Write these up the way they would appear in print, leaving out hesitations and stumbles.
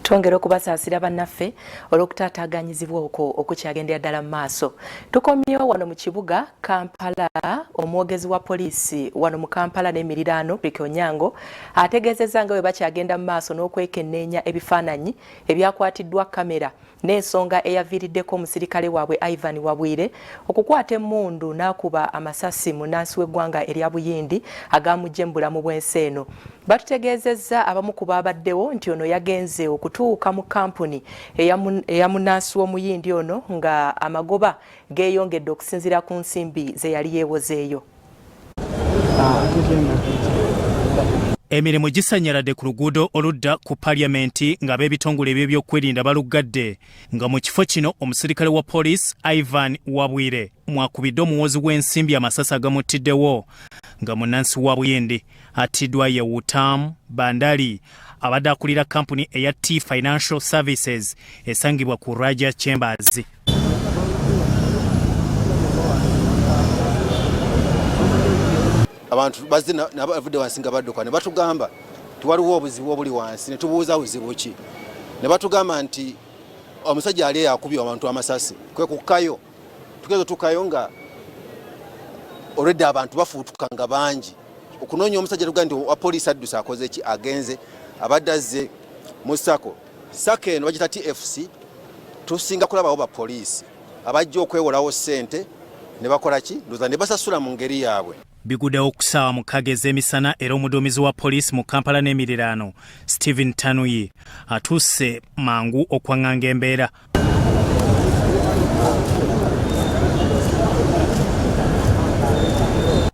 Twongera okubasaasira bannaffe olw'okutaataaganyizibwa okwo okukyagendera ddala mu maaso. Tukomyewo wano mu kibuga Kampala. Omwogezi wa poliisi wano mu Kampala n'emiriraano Patrick Onyango ategeezezza nga bwe bakyagenda mu maaso n'okwekenneenya ebifaananyi ebyakwatiddwa kkamera n'ensonga eyaviiriddeko omusirikale waabwe Ivan Wabwire okukwata emmundu n'akuba amasasi munnansi w'eggwanga erya Buyindi agaamuggye mu bulamu bw'ensi eno. Batutegeezezza abamu ku baabaddewo nti ono yagenze okutuuka mu kkampuni eya munnansi w'Omuyindi ono nga amagoba geeyongedde okusinziira ku nsimbi ze yali yeewozeeyo. Emirimu gisannyaladde ku luguudo oludda ku parliamenti ng'ab'ebitongole eby'ebyokwerinda baluggadde nga mu kifo kino omusirikale wa poliisi Ivan Wabwire mwakubidde omuwozi w'ensimbi amasasi agamuttiddewo nga munnansi wa Buyindi attiddwa ye Wutam Bandali abadde akulira kampuni eya T Financial Services esangibwa ku Raja Chambers. Abantu bazze nabavudde wansi nga badduka ne batugamba nti waliwo obuzibu obuli wansi, ne tubuuza buzibu ki, ne batugamba nti omusajja ali eyakubye abantu amasasi. Kwe kukkayo tugeza tukayo nga olwedde abantu bafuutuka nga bangi okunoonya omusajja, tugaa nti wa poliisi adduse akoze ki, agenze abadde azze mu sako sako eno bagita TFC. Tusinga kulabawo ba poliisi abajja okwewolawo ssente ne bakola ki ndoza ne basasula mu ngeri yaabwe. Biguddewo ku ssaawa 6 ez'emisana era omuduumizi wa poliisi mu Kampala n'emiriraano Stephen Tanuyi atuuse mangu okwang'anga embeera.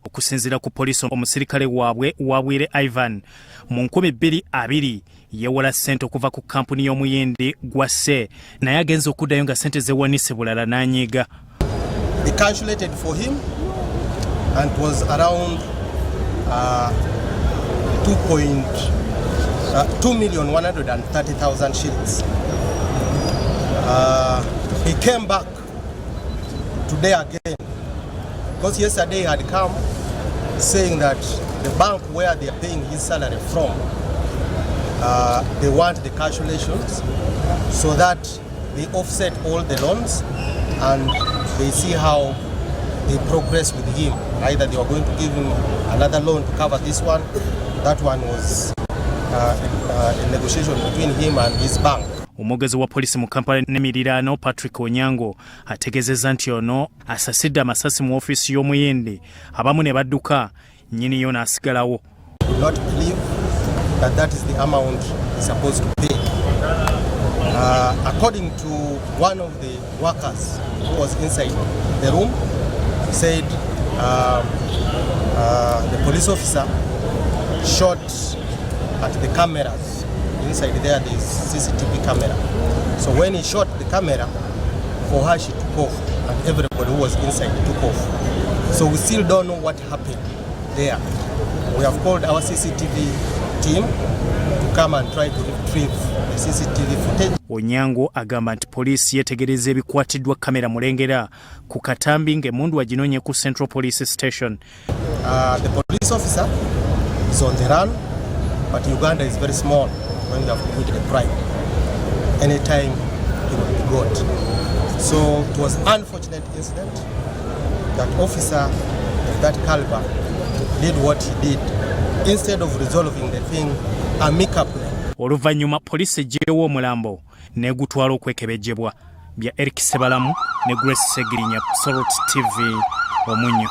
Okusinziira ku poliisi, omusirikale waabwe Wabwire Ivan mu 2020 yeewola ssente okuva ku kkampuni y'Omuyindi Gwasse, naye agenze okuddayo nga ssente zewanise bulala n'anyiiga. They calculated for him and it was around 2.2 130,000 shillings. He came back today again because yesterday he had come saying that the bank where they are paying his salary from, they want the calculations so that they offset all the loans and they see how they progress with him. Either they were going to give him another loan to cover this one. That one was a negotiation between him and his bank. Omwogezi wa poliisi mu Kampala n'emiriraano Patrick Onyango ategeezezza nti ono asasidde amasasi mu ofiisi y'Omuyindi, abamu ne badduka, nnyiniyo n'asigalawo. Do not believe that that is the amount he's supposed to pay. According to one of the workers who was inside the room, said the police officer shot at the cameras. Inside there, there is CCTV camera. So when he shot the camera, for her she took off, and everybody who was inside took off. So we still don't know what happened there. We have called our CCTV team to come and try to retrieve the CCTV footage. Onyango agamba nti poliisi yeetegereza ebikwatiddwa kamera mulengera ku katambi ng'emmundu aginoonye ku Central Police Station. The police officer is on the run, but Uganda is very small when you have committed a crime. Anytime he will be got. So it was unfortunate incident that officer of that caliber did what he did instead of resolving the thing amicably. Oluvannyuma poliisi eggyewo omulambo n'egutwala okwekebejjebwa. Bya Eric Sebalamu ne Grace Segirinya, Salt TV, Omunyo.